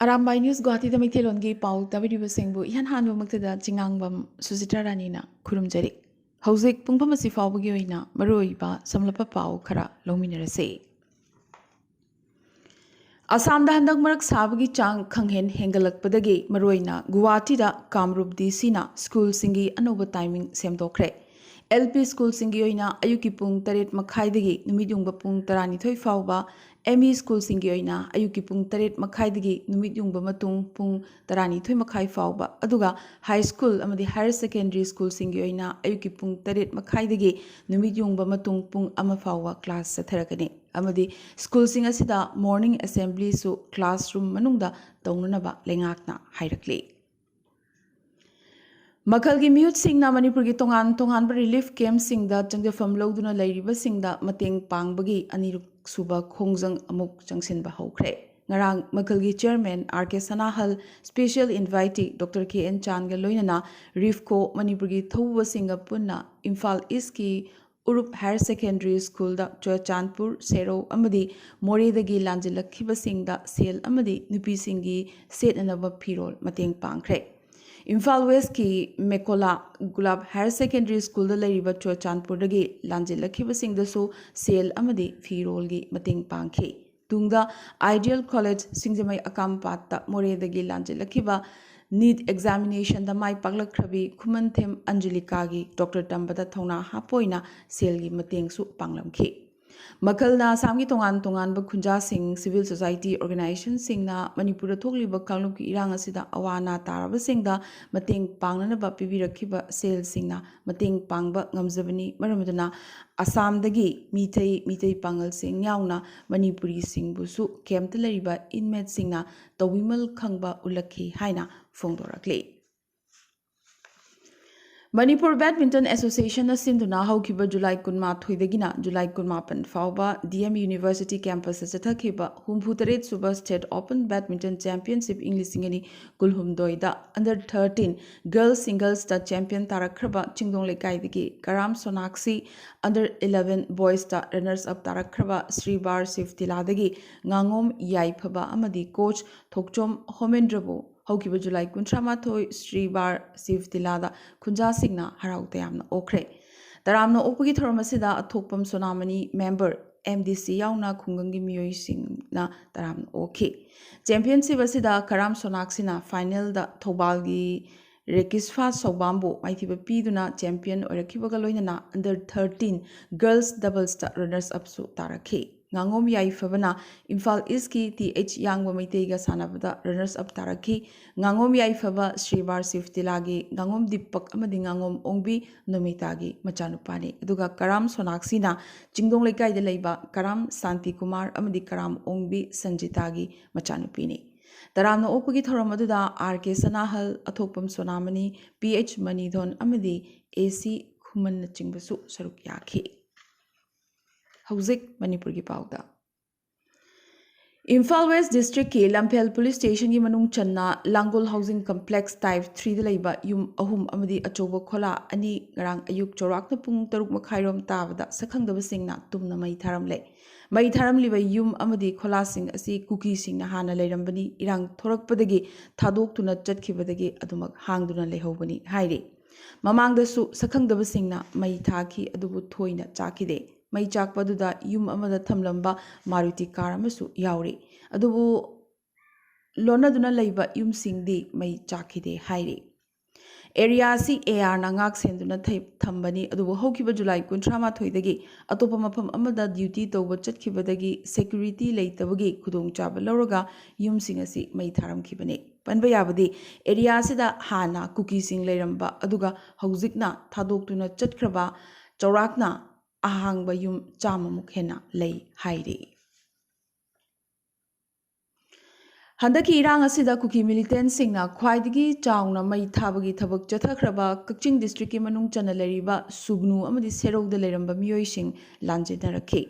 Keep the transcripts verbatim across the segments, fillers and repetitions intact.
Arambai news ꯒꯨꯋꯥꯍꯥꯇꯤꯗ ꯃꯩꯇꯩꯂꯣꯟꯒꯤ ꯄꯥꯎ ꯇꯥꯕꯤꯔꯤꯕꯁꯤꯡꯕꯨ ꯏꯍꯥꯟ ꯍꯥꯟꯕꯃꯛꯇꯗ ꯆꯤꯉꯥꯡꯕꯝ ꯁꯨꯖꯤꯇꯥ ꯔꯥꯅꯤꯅ ꯈꯨꯔꯨꯝꯖꯔꯤ꯫ ꯍꯧꯖꯤꯛ ꯄꯨꯡꯐꯝ ꯑꯁꯤ ꯐꯥꯎꯕꯒꯤ ꯑꯣꯏꯅ ꯃꯔꯨꯑꯣꯏꯕ ꯁꯝꯂꯞꯄ ꯄꯥꯎ ꯈꯔ ꯂꯧꯃꯤꯟꯅꯔꯁꯤ꯫ ꯑꯁꯥꯝꯗ ꯍꯟꯗꯛ ꯃꯔꯛ ꯁꯥꯕꯒꯤ ꯆꯥꯡ ꯈꯪꯍꯦꯟ ꯍꯦꯟꯒꯠꯂꯛꯄꯗꯒꯤ ꯃꯔꯨꯑꯣꯏꯅ ꯒꯨꯋꯥꯍꯥꯇꯤꯗ ꯀꯥꯝꯔꯨꯞ ꯗꯤ ꯁꯤꯅ ꯁ꯭ꯀꯨꯜꯁꯤꯡꯒꯤ ꯑꯅꯧꯕ ꯇꯥꯏꯃꯤꯡ ꯁꯦꯝꯗꯣꯛꯈ꯭ꯔꯦ꯫ ꯑꯦꯜ ꯄꯤ ꯁ꯭ꯀꯨꯜꯁꯤꯡꯒꯤ ꯑꯣꯏꯅ ꯑꯌꯨꯛꯀꯤ ꯄꯨꯡ ꯇꯔꯦꯠ ꯃꯈꯥꯏꯗꯒꯤ ꯅꯨꯃꯤꯠ ꯌꯨꯡꯕ ꯄꯨꯡ ꯇꯔꯥꯅꯤꯊꯣꯏ ꯐꯥꯎꯕ, ꯑꯦꯝ ꯏ ꯁ꯭ꯀꯨꯜꯁꯤꯡꯒꯤ ꯑꯣꯏꯅ ꯑꯌꯨꯛꯀꯤ ꯄꯨꯡ ꯇꯔꯦꯠ ꯃꯈꯥꯏꯗꯒꯤ ꯅꯨꯃꯤꯠ ꯌꯨꯡꯕ ꯃꯇꯨꯡ ꯄꯨꯡ ꯇꯔꯥꯅꯤꯊꯣꯏ ꯃꯈꯥꯏ ꯐꯥꯎꯕ, ꯑꯗꯨꯒ ꯍꯥꯏ ꯁ꯭ꯀꯨꯜ ꯑꯃꯗꯤ ꯍꯥꯌꯔ ꯁꯦꯀꯦꯟꯗꯔꯤ ꯁ꯭ꯀꯨꯜꯁꯤꯡꯒꯤ ꯑꯣꯏꯅ ꯑꯌꯨꯛꯀꯤ ꯄꯨꯡ ꯇꯔꯦꯠ ꯃꯈꯥꯏꯗꯒꯤ ꯅꯨꯃꯤꯠ ꯌꯨꯡꯕ ꯃꯇꯨꯡ ꯄꯨꯡ ꯑꯃ ꯐꯥꯎꯕ ꯀ꯭ꯂꯥꯁ ꯆꯠꯊꯔꯛꯀꯅꯤ꯫ ꯑꯃꯗꯤ ꯁ꯭ꯀꯨꯜꯁꯤꯡ ꯑꯁꯤꯗ ꯃꯣꯔꯅꯤꯡ ꯑꯦꯁꯦꯝꯕ꯭ꯂꯤꯁꯨ ꯀ꯭ꯂꯥꯁꯔꯨꯝ ꯃꯅꯨꯡꯗ ꯇꯧꯅꯅꯕ ꯂꯩꯉꯥꯛꯅ ꯍꯥꯏꯔꯛꯂꯤ꯫ ꯃꯈꯜꯒꯤ ꯃꯤꯍꯨꯠꯁꯤꯡꯅ ꯃꯅꯤꯄꯨꯔꯒꯤ ꯇꯣꯉꯥꯟ ꯇꯣꯉꯥꯟꯕ ꯔꯤꯂꯤꯐ ꯀꯦꯝꯞꯁꯤꯡꯗ ꯆꯪꯖꯐꯝ ꯂꯧꯗꯨꯅ ꯂꯩꯔꯤꯕꯁꯤꯡꯗ ꯃꯇꯦꯡ ꯄꯥꯡꯕꯒꯤ ꯑꯅꯤꯔꯛ ꯁꯨꯕ ꯈꯣꯡꯖꯪ ꯑꯃꯨꯛ ꯆꯪꯁꯤꯟꯕ ꯍꯧꯈ꯭ꯔꯦ꯫ ꯉꯔꯥꯡ ꯃꯈꯜꯒꯤ chairman R K Sanahal, special invitee doctor K N ꯆꯥꯟꯒ ꯂꯣꯏꯅꯅ ꯔꯤꯐꯀꯣ ꯃꯅꯤꯄꯨꯔꯒꯤ ꯊꯧꯕꯨꯕꯁꯤꯡꯒ ꯄꯨꯟꯅ ꯏꯝꯐꯥꯜ ꯏꯁꯀꯤ ꯎꯔꯨꯞ ꯍꯥꯌꯔ ꯁꯦꯀꯦꯟꯗꯔꯤ ꯁ꯭ꯀꯨꯜꯗ ꯆꯨꯔꯆꯥꯟꯄꯨꯔ, ꯁꯦꯔꯧ ꯑꯃꯗꯤ ꯃꯣꯔꯦꯗꯒꯤ ꯂꯥꯟꯖꯦꯜꯂꯛꯈꯤꯕꯁꯤꯡꯗ ꯁꯦꯜ ꯑꯃꯗꯤ ꯅꯨꯄꯤꯁꯤꯡꯒꯤ ꯁꯦꯠꯅꯅꯕ ꯐꯤꯔꯣꯜ ꯃꯇꯦꯡ ꯄꯥꯡꯈ꯭ꯔꯦ꯫ ꯏꯝꯐꯥꯜ ꯋꯦꯁꯀꯤ ꯃꯦꯀꯣꯂꯥ ꯒꯨꯂꯥꯞ ꯍꯥꯌꯔ ꯁꯦꯀꯦꯟꯗꯔꯤ ꯁ꯭ꯀꯨꯜꯗ ꯂꯩꯔꯤꯕ ꯆꯨꯔꯆꯥꯟꯄꯨꯔꯗꯒꯤ ꯂꯥꯟꯖꯦꯜꯂꯛꯈꯤꯕꯁꯤꯡꯗꯁꯨ ꯁꯦꯜ ꯑꯃꯗꯤ ꯐꯤꯔꯣꯜꯒꯤ ꯃꯇꯦꯡ ꯄꯥꯡꯈꯤ꯫ ꯇꯨꯡꯗ ꯑꯥꯏꯗꯤꯌꯦꯜ ꯀꯣꯂꯦꯖ ꯁꯤꯡꯖꯃꯩ ꯑꯀꯥꯝꯄꯥꯠꯇ ꯃꯣꯔꯦꯗꯒꯤ ꯂꯥꯟꯖꯦꯜꯂꯛꯈꯤꯕ ꯅꯤꯠ ꯑꯦꯛꯖꯥꯃꯤꯅꯦꯁꯟꯗ ꯃꯥꯏ ꯄꯥꯛꯂꯛꯈ꯭ꯔꯕꯤ ꯈꯨꯃꯟꯊꯦꯝ ꯑꯟꯖꯂꯤꯀꯥꯒꯤ ꯗꯣꯛꯇꯔ ꯇꯝꯕꯗ ꯊꯧꯅꯥ ꯍꯥꯞꯄ ꯑꯣꯏꯅ ꯁꯦꯜꯒꯤ ꯃꯇꯦꯡꯁꯨ ꯄꯥꯡꯂꯝꯈꯤ꯫ ꯃꯈꯜꯅ ꯑꯁꯥꯝꯒꯤ ꯇꯣꯉꯥꯟ ꯇꯣꯉꯥꯟꯕ ꯈꯨꯟꯖꯥꯁꯤꯡ, ꯁꯤꯚꯤꯜ ꯁꯣꯁꯥꯏꯇꯤ ꯑꯣꯔꯒꯅꯥꯏꯖꯦꯁꯟꯁꯤꯡꯅ ꯃꯅꯤꯄꯨꯔꯗ ꯊꯣꯛꯂꯤꯕ ꯀꯥꯡꯂꯨꯞꯀꯤ ꯏꯔꯥꯡ ꯑꯁꯤꯗ ꯑꯋꯥ ꯑꯅꯥ ꯇꯥꯔꯕꯁꯤꯡꯗ ꯃꯇꯦꯡ ꯄꯥꯡꯅꯅꯕ ꯄꯤꯕꯤꯔꯛꯈꯤꯕ ꯁꯦꯜꯁꯤꯡꯅ ꯃꯇꯦꯡ ꯄꯥꯡꯕ ꯉꯝꯖꯕꯅꯤ꯫ ꯃꯔꯝ ꯑꯗꯨꯅ ꯑꯁꯥꯝꯗꯒꯤ ꯃꯤꯇꯩ, ꯃꯤꯇꯩ ꯄꯥꯉꯜꯁꯤꯡ ꯌꯥꯎꯅ ꯃꯅꯤꯄꯨꯔꯤꯁꯤꯡꯕꯨꯁꯨ ꯀꯦꯝꯞꯇ ꯂꯩꯔꯤꯕ ꯏꯟꯃꯦꯠꯁꯤꯡꯅ ꯇꯧꯕꯤꯃꯜ ꯈꯪꯕ ꯎꯠꯂꯛꯈꯤ ꯍꯥꯏꯅ ꯐꯣꯡꯗꯣꯔꯛꯂꯤ꯫ ꯃꯅꯤꯄꯨꯔ ꯕꯦꯗꯃꯤꯟꯇꯟ ꯑꯦꯁꯣꯁꯤꯌꯦꯁꯟꯅ ꯁꯤꯟꯗꯨꯅ ꯍꯧꯈꯤꯕ ꯖꯨꯂꯥꯏ ꯀꯨꯟꯃꯥꯊꯣꯏꯗꯒꯤꯅ ꯖꯨꯂꯥꯏ ꯀꯨꯟꯃꯥꯄꯟ ꯐꯥꯎꯕ ꯗꯤ ꯑꯦꯝ ꯌꯨꯅꯤꯚꯔꯁꯤꯇꯤ ꯀꯦꯝꯄꯁꯇ ꯆꯠꯊꯈꯤꯕ ꯍꯨꯝꯐꯨꯇꯔꯦꯠ ꯁꯨꯕ ꯁ꯭ꯇꯦꯠ ꯑꯣꯄꯟ ꯕꯦꯗꯃꯤꯟꯇꯟ ꯆꯦꯝꯄꯤꯌꯟꯁꯤꯞ ꯏꯪ ꯂꯤꯁꯤꯡ ꯑꯅꯤ ꯀꯨꯟꯍꯨꯝꯗꯣꯏꯗ ꯑꯟꯗꯔ ꯊꯥꯔꯇꯤꯟ ꯒꯔꯜꯁ ꯁꯤꯡꯒꯜꯁꯇ ꯆꯦꯝꯄꯤꯌꯟ ꯇꯥꯔꯛꯈ꯭ꯔꯕ ꯆꯤꯡꯗꯣꯡ ꯂꯩꯀꯥꯏꯗꯒꯤ ꯀꯔꯥꯝ ꯁꯣꯅꯥꯛꯁꯤ, ꯑꯟꯗꯔ ꯏꯂꯦꯚꯦꯟ ꯕꯣꯏꯁꯇ ꯔꯟꯅꯔꯁ ꯑꯞ ꯇꯥꯔꯛꯈ꯭ꯔꯕ ꯁ꯭ꯔꯤ ꯕꯥꯔ ꯁꯤꯐ ꯇꯤꯂꯥꯗꯒꯤ ꯉꯥꯉꯣꯝ ꯌꯥꯏꯐꯕ ꯑꯃꯗꯤ ꯀꯣꯆ ꯊꯣꯛꯆꯣꯝ ꯍꯣꯃꯦꯟꯗ꯭ꯔꯕꯨ ꯍꯧꯈꯤꯕ ꯖꯨꯂꯥꯏ ꯀꯨꯟꯊ꯭ꯔꯥ ꯃꯥꯊꯣꯏ ꯁ꯭ꯔꯤ ꯕꯥꯔ ꯁꯤꯐ ꯇꯤꯂꯥꯗ ꯈꯨꯟꯖꯥꯁꯤꯡꯅ ꯍꯔꯥꯎ ꯇꯌꯥꯝꯅ ꯑꯣꯛꯈ꯭ꯔꯦ꯫ ꯇꯔꯥꯝꯅ ꯑꯣꯛꯄꯒꯤ ꯊꯧꯔꯝ ꯑꯁꯤꯗ ꯑꯊꯣꯛꯄꯝ ꯁꯣꯅꯥꯃꯅꯤ, ꯃꯦꯝꯕꯔ, ꯑꯦꯝ ꯗꯤ ꯁꯤ ꯌꯥꯎꯅ ꯈꯨꯡꯒꯪꯒꯤ ꯃꯤꯑꯣꯏꯁꯤꯡꯅ ꯇꯔꯥꯝꯅ ꯑꯣꯛꯈꯤ꯫ ꯆꯦꯝꯄꯤꯌꯟꯁꯤꯞ ꯑꯁꯤꯗ ꯀꯔꯥꯝ ꯁꯣꯅꯥꯛꯁꯤꯅ ꯐꯥꯏꯅꯦꯜꯗ ꯊꯧꯕꯥꯜꯒꯤ ꯔꯦꯀꯤꯁꯐꯥ ꯁꯧꯕꯥꯝꯕꯨ ꯃꯥꯏꯊꯤꯕ ꯄꯤꯗꯨꯅ ꯆꯦꯝꯄꯤꯌꯟ ꯑꯣꯏꯔꯛꯈꯤꯕꯒ ꯂꯣꯏꯅꯅ ꯑꯟꯗꯔ ꯊꯥꯔꯇꯤꯟ ꯒꯔꯜꯁ ꯗꯕꯜꯁꯇ ꯔꯟꯅꯔꯁ ꯑꯞꯁꯨ ꯇꯥꯔꯛꯈꯤ꯫ ꯉꯥꯉꯣꯝ ꯌꯥꯏꯐꯕꯅ ꯏꯝꯐꯥꯜ ꯏꯁꯀꯤ ꯇꯤ ꯑꯩꯆ ꯌꯥꯡꯕ ꯃꯩꯇꯩꯒ ꯁꯥꯟꯅꯕꯗ ꯔꯟꯅꯔꯁ ꯑꯞ ꯇꯥꯔꯛꯈꯤ꯫ ꯉꯥꯉꯣꯝ ꯌꯥꯏꯐꯕ, ꯁ꯭ꯔꯤ ꯕꯥꯔ ꯁꯤꯐ ꯇꯤꯂꯥꯒꯤ ꯉꯥꯉꯣꯝ ꯗꯤꯄꯛ ꯑꯃꯗꯤ ꯉꯥꯉꯣꯝ ꯑꯣꯡꯕꯤ ꯅꯣꯃꯤꯇꯥꯒꯤ ꯃꯆꯥꯅꯨꯄꯥꯅꯤ꯫ ꯑꯗꯨꯒ ꯀꯔꯥꯝ ꯁꯣꯅꯥꯛꯁꯤꯅ ꯆꯤꯡꯗꯣꯡ ꯂꯩꯀꯥꯏꯗ ꯂꯩꯕ ꯀꯔꯥꯝ ꯁꯥꯟꯇꯤ ꯀꯨꯃꯥꯔ ꯑꯃꯗꯤ ꯀꯔꯥꯝ ꯑꯣꯡꯕꯤ ꯁꯟꯖꯤꯇꯥꯒꯤ ꯃꯆꯥꯅꯨꯄꯤꯅꯤ꯫ ꯇꯔꯥꯝꯅ ꯑꯣꯛꯄꯒꯤ ꯊꯧꯔꯝ ꯑꯗꯨꯗ ꯑꯥꯔ ꯀꯦ ꯁꯅꯥꯍꯜ, ꯑꯊꯣꯛꯄꯝ ꯁꯣꯅꯥꯃꯅꯤ, ꯄꯤ ꯑꯩꯆ ꯃꯅꯤꯙꯣꯟ ꯑꯃꯗꯤ ꯑꯦ ꯁꯤ ꯈꯨꯃꯟꯅꯆꯤꯡꯕꯁꯨ ꯁꯔꯨꯛ ꯌꯥꯈꯤ꯫ ꯍꯧꯖꯤꯛ ꯃꯅꯤꯄꯨꯔꯒꯤ ꯄꯥꯎꯗ꯫ ꯏꯝꯐꯥꯜ ꯋꯦꯁ ꯗꯤꯁꯇ꯭ꯔꯤꯛꯀꯤ ꯂꯝꯐꯦꯜ ꯄꯨꯂꯤꯁ ꯁ꯭ꯇꯦꯁꯟꯒꯤ ꯃꯅꯨꯡ ꯆꯟꯅ ꯂꯥꯡꯒꯣꯜ ꯍꯥꯎꯁꯤꯡ ꯀꯝꯄ꯭ꯂꯦꯛꯁ ꯇꯥꯏꯞ ꯊ꯭ꯔꯤꯗ ꯂꯩꯕ ꯌꯨꯝ ꯑꯍꯨꯝ ꯑꯃꯗꯤ ꯑꯆꯧꯕ ꯈꯣꯂꯥ ꯑꯅꯤ ꯉꯔꯥꯡ ꯑꯌꯨꯛ ꯆꯥꯎꯔꯥꯛꯅ ꯄꯨꯡ ꯇꯔꯨꯛ ꯃꯈꯥꯏꯔꯣꯝ ꯇꯥꯕꯗ ꯁꯛꯈꯪꯗꯕꯁꯤꯡꯅ ꯇꯨꯝꯅ ꯃꯩ ꯊꯥꯔꯝꯂꯦ꯫ ꯃꯩ ꯊꯥꯔꯝꯂꯤꯕ ꯌꯨꯝ ꯑꯃꯗꯤ ꯈꯣꯂꯥꯁꯤꯡ ꯑꯁꯤ ꯀꯨꯀꯤꯁꯤꯡꯅ ꯍꯥꯟꯅ ꯂꯩꯔꯝꯕꯅꯤ꯫ ꯏꯔꯥꯡ ꯊꯣꯔꯛꯄꯗꯒꯤ ꯊꯥꯗꯣꯛꯇꯨꯅ ꯆꯠꯈꯤꯕꯗꯒꯤ ꯑꯗꯨꯃꯛ ꯍꯥꯡꯗꯨꯅ ꯂꯩꯍꯧꯕꯅꯤ ꯍꯥꯏꯔꯤ꯫ ꯃꯃꯥꯡꯗꯁꯨ ꯁꯛꯈꯪꯗꯕꯁꯤꯡꯅ ꯃꯩ ꯊꯥꯈꯤ, ꯑꯗꯨꯕꯨ ꯊꯣꯏꯅ ꯆꯥꯛꯈꯤꯗꯦ꯫ ꯃꯩ ꯆꯥꯛꯄ ꯑꯗꯨꯗ ꯌꯨꯝ ꯑꯃꯗ ꯊꯝꯂꯝꯕ ꯃꯥꯔꯨꯇꯤ ꯀꯥꯔ ꯑꯃꯁꯨ ꯌꯥꯎꯔꯤ꯫ ꯑꯗꯨꯕꯨ ꯂꯣꯟꯅꯗꯨꯅ ꯂꯩꯕ ꯌꯨꯝꯁꯤꯡꯗꯤ ꯃꯩ ꯆꯥꯛꯈꯤꯗꯦ ꯍꯥꯏꯔꯤ꯫ ꯑꯦꯔꯤꯌꯥ ꯑꯁꯤ ꯑꯦ ꯑꯥꯔꯅ ꯉꯥꯛ ꯁꯦꯟꯗꯨꯅ ꯊꯩ-, ꯊꯝꯕꯅꯤ, ꯑꯗꯨꯕꯨ ꯍꯧꯈꯤꯕ ꯖꯨꯂꯥꯏ ꯀꯨꯟꯊ꯭ꯔꯥ ꯃꯥꯊꯣꯏꯗꯒꯤ ꯑꯇꯣꯞꯄ ꯃꯐꯝ ꯑꯃꯗ ꯗ꯭ꯌꯨꯇꯤ ꯇꯧꯕ ꯆꯠꯈꯤꯕꯗꯒꯤ ꯁꯦꯀ꯭ꯌꯨꯔꯤꯇꯤ ꯂꯩꯇꯕꯒꯤ ꯈꯨꯗꯣꯡꯆꯥꯕ ꯂꯧꯔꯒ ꯌꯨꯝꯁꯤꯡ ꯑꯁꯤ ꯃꯩ ꯊꯥꯔꯝꯈꯤꯕꯅꯤ꯫ ꯄꯟꯕ ꯌꯥꯕꯗꯤ, ꯑꯦꯔꯤꯌꯥ ꯑꯁꯤꯗ ꯍꯥꯟꯅ ꯀꯨꯀꯤꯁꯤꯡ ꯂꯩꯔꯝꯕ ꯑꯗꯨꯒ ꯍꯧꯖꯤꯛꯅ ꯊꯥꯗꯣꯛꯇꯨꯅ ꯆꯠꯈ꯭ꯔꯕ ꯆꯥꯎꯔꯥꯛꯅ ꯑꯍꯥꯡꯕ ꯌꯨꯝ ꯆꯥꯝꯃꯃꯨꯛ ꯍꯦꯟꯅ ꯂꯩ ꯍꯥꯏꯔꯤ꯫ ꯍꯟꯗꯛꯀꯤ ꯏꯔꯥꯡ ꯑꯁꯤꯗ ꯀꯨꯀꯤ ꯃꯤꯂꯤꯇꯦꯟꯁꯤꯡꯅ ꯈ꯭ꯋꯥꯏꯗꯒꯤ ꯆꯥꯎꯅ ꯃꯩ ꯊꯥꯕꯒꯤ ꯊꯕꯛ ꯆꯠꯊꯈ꯭ꯔꯕ ꯀꯛꯆꯤꯡ ꯗꯤꯁꯇ꯭ꯔꯤꯛꯀꯤ ꯃꯅꯨꯡ ꯆꯟꯅ ꯂꯩꯔꯤꯕ ꯁꯨꯒꯅꯨ ꯑꯃꯗꯤ ꯁꯦꯔꯧꯗ ꯂꯩꯔꯝꯕ ꯃꯤꯑꯣꯏꯁꯤꯡ ꯂꯥꯟꯖꯦꯟꯅꯔꯛꯈꯤ꯫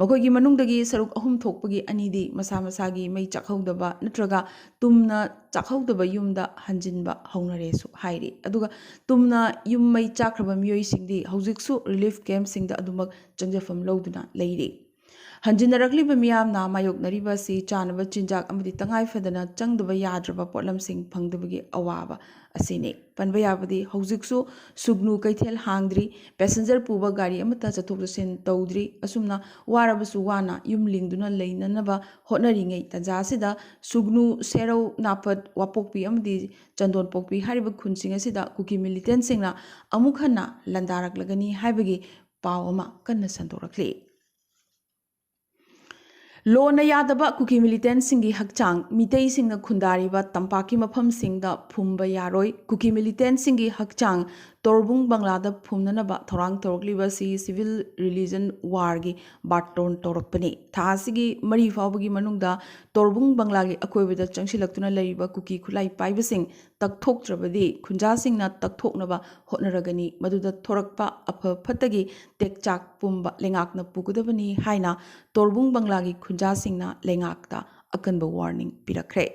ꯃꯈꯣꯏꯒꯤ ꯃꯅꯨꯡꯗꯒꯤ ꯁꯔꯨꯛ ꯑꯍꯨꯝ ꯊꯣꯛꯄꯒꯤ ꯑꯅꯤꯗꯤ ꯃꯁꯥ ꯃꯁꯥꯒꯤ ꯃꯩ ꯆꯥꯛꯍꯧꯗꯕ ꯅꯠꯇ꯭ꯔꯒ ꯇꯨꯝꯅ ꯆꯥꯛꯍꯧꯗꯕ ꯌꯨꯝꯗ ꯍꯟꯖꯤꯟꯕ ꯍꯧꯅꯔꯦꯁꯨ ꯍꯥꯏꯔꯤ꯫ ꯑꯗꯨꯒ ꯇꯨꯝꯅ ꯌꯨꯝ ꯃꯩ ꯆꯥꯛꯈ꯭ꯔꯕ ꯃꯤꯑꯣꯏꯁꯤꯡꯗꯤ ꯍꯧꯖꯤꯛꯁꯨ ꯔꯤꯂꯤꯐ ꯀꯦꯝꯞꯁꯤꯡꯗ ꯑꯗꯨꯃꯛ ꯆꯪꯖꯐꯝ ꯂꯧꯗꯨꯅ ꯂꯩꯔꯤ꯫ ꯍꯟꯖꯤꯟꯅꯔꯛꯂꯤꯕ ꯃꯤꯌꯥꯝꯅ ꯃꯥꯌꯣꯛꯅꯔꯤꯕ ꯑꯁꯤ ꯆꯥꯅꯕ ꯆꯤꯟꯖꯥꯛ ꯑꯃꯗꯤ ꯇꯉꯥꯏ ꯐꯗꯅ ꯆꯪꯗꯕ ꯌꯥꯗ꯭ꯔꯕ ꯄꯣꯠꯂꯝꯁꯤꯡ ꯐꯪꯗꯕꯒꯤ ꯑꯋꯥꯕ ꯑꯁꯤꯅꯤ꯫ ꯄꯟꯕ ꯌꯥꯕꯗꯤ ꯍꯧꯖꯤꯛꯁꯨ ꯁꯨꯒꯅꯨ ꯀꯩꯊꯦꯜ ꯍꯥꯡꯗ꯭ꯔꯤ, ꯄꯦꯁꯦꯟꯖꯔ ꯄꯨꯕ ꯒꯥꯔꯤ ꯑꯃꯠꯇ ꯆꯠꯊꯣꯛ ꯆꯠꯁꯤꯟ ꯇꯧꯗ꯭ꯔꯤ꯫ ꯑꯁꯨꯝꯅ ꯋꯥꯔꯕꯁꯨ ꯋꯥꯅ ꯌꯨꯝ ꯂꯤꯡꯗꯨꯅ ꯂꯩꯅꯅꯕ ꯍꯣꯠꯅꯔꯤꯉꯩ ꯇꯥꯟꯖꯥ ꯑꯁꯤꯗ ꯁꯨꯒꯅꯨ, ꯁꯦꯔꯧ, ꯅꯥꯐꯠ, ꯋꯥꯄꯣꯛꯄꯤ ꯑꯃꯗꯤ ꯆꯟꯗꯣꯟꯄꯣꯛꯄꯤ ꯍꯥꯏꯔꯤꯕ ꯈꯨꯟꯁꯤꯡ ꯑꯁꯤꯗ ꯀꯨꯀꯤ ꯃꯤꯂꯤꯇꯦꯟꯁꯤꯡꯅ ꯑꯃꯨꯛ ꯍꯟꯅ ꯂꯥꯟꯗꯥꯔꯛꯂꯒꯅꯤ ꯍꯥꯏꯕꯒꯤ ꯄꯥꯎ ꯑꯃ ꯀꯟꯅ ꯁꯟꯗꯣꯔꯛꯂꯤ꯫ ꯂꯣꯅ ꯌꯥꯗꯕ ꯀꯨꯀꯤ ꯃꯤꯂꯤꯇꯦꯟꯁꯤꯡꯒꯤ ꯍꯛꯆꯥꯡ ꯃꯤꯇꯩꯁꯤꯡꯅ ꯈꯨꯟꯗꯥꯔꯤꯕ ꯇꯝꯄꯥꯛꯀꯤ ꯃꯐꯝꯁꯤꯡꯗ ꯐꯨꯝꯕ ꯌꯥꯔꯣꯏ꯫ ꯀꯨꯀꯤ ꯃꯤꯂꯤꯇꯦꯟꯁꯤꯡꯒꯤ ꯍꯛꯆꯥꯡ ꯇꯣꯔꯕꯨꯡ ꯕꯪꯂꯥꯗ ꯐꯨꯝꯅꯅꯕ ꯊꯧꯔꯥꯡ ꯇꯧꯔꯛꯂꯤꯕ ꯑꯁꯤ ꯁꯤꯚꯤꯜ ꯔꯤꯂꯤꯖꯟ ꯋꯥꯔꯒꯤ ꯕꯥꯔꯇꯣꯟ ꯇꯧꯔꯛꯄꯅꯤ꯫ ꯊꯥ ꯑꯁꯤꯒꯤ ꯃꯔꯤ ꯐꯥꯎꯕꯒꯤ ꯃꯅꯨꯡꯗ ꯇꯣꯔꯕꯨꯡ ꯕꯪꯂꯥꯒꯤ ꯑꯀꯣꯏꯕꯗ ꯆꯪꯁꯤꯜꯂꯛꯇꯨꯅ ꯂꯩꯔꯤꯕ ꯀꯨꯀꯤ ꯈꯨꯠꯂꯥꯏ ꯄꯥꯏꯕꯁꯤꯡ ꯇꯛꯊꯣꯛꯇ꯭ꯔꯕꯗꯤ ꯈꯨꯟꯖꯥꯁꯤꯡꯅ ꯇꯛꯊꯣꯛꯅꯕ ꯍꯣꯠꯅꯔꯒꯅꯤ꯫ ꯃꯗꯨꯗ ꯊꯣꯔꯛꯄ ꯑꯐ ꯐꯠꯇꯒꯤ ꯇꯦꯛꯆꯥꯛ ꯄꯨꯝꯕ ꯂꯩꯉꯥꯛꯅ ꯄꯨꯒꯗꯕꯅꯤ ꯍꯥꯏꯅ ꯇꯣꯔꯕꯨꯡ ꯕꯪꯂꯥꯒꯤ ꯈꯨꯟꯖꯥꯁꯤꯡꯅ ꯂꯩꯉꯥꯛꯇ ꯑꯀꯟꯕ ꯋꯥꯔꯅꯤꯡ ꯄꯤꯔꯛꯈ꯭ꯔꯦ꯫